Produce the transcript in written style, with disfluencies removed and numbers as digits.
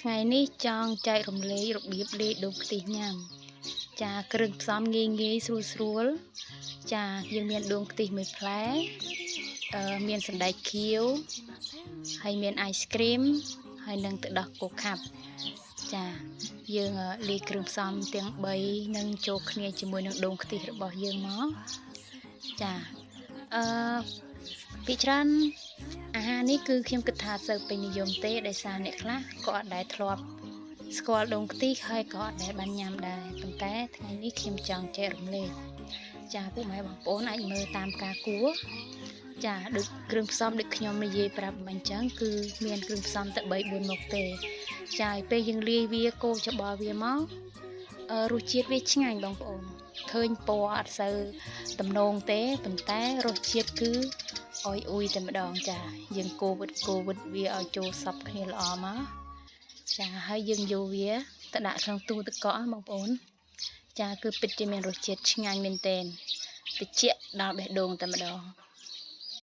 ថ្ងៃនេះចង់ចែករំលែករបៀបលាយដូងខ្ទិះញ៉ាំចាគ្រឿងផ្សំងាយងាយស្រួលស្រួលចាយើងមានដូងខ្ទិះមួយផ្លែមានសណ្តែកខៀវហើយមាន ice cream ហើយនឹងទឹកដោះគោខាប់ចាយើងលាយគ្រឿងផ្សំទាំង3នឹងចូលគ្នាជាមួយនឹងដូងខ្ទិះរបស់យើងមកចាអឺពីច្រើនអាហារនេះគឺខ្ញុំគិតថាសូវពេញនិយមទេដោយសារអ្នកខ្លះក៏អត់ដែលធ្លាប់ស្គាល់ដូងខ្ទិះហើយក៏អត់ដែលបានញ៉ាំដែរប៉ុន្តែថ្ងៃនេះខ្ញុំចង់ចែករំលែកចាពុកម៉ែបងប្អូនអាចមើលតាមការគួរចាដូចគ្រឿងផ្សំដូចខ្ញុំនិយាយប្រាប់មិនអញ្ចឹងគឺមានគ្រឿងផ្សំតែ3 4មុខទេចាឲ្យពេលយើងលាយវាកូរច្បល់វាមករសជាតិវាឆ្ងាញ់បងប្អូនឃើញពណ៌អត់សូវទំនងទេប៉ុន្តែរសជាតិគឺអុយអ៊ុយតែម្ដងចាយើងកូរវិតកូរវិតវាឲ្យចូលសព្វគ្នាល្អមកចាហើយយើងយកវាទៅដាក់ក្នុងទូទឹកកកបងប្អូនចាគឺពិតជាមានរសជាតិឆ្ងាញ់មែនទែនតិចដល់បេះដូងតែម្ដង។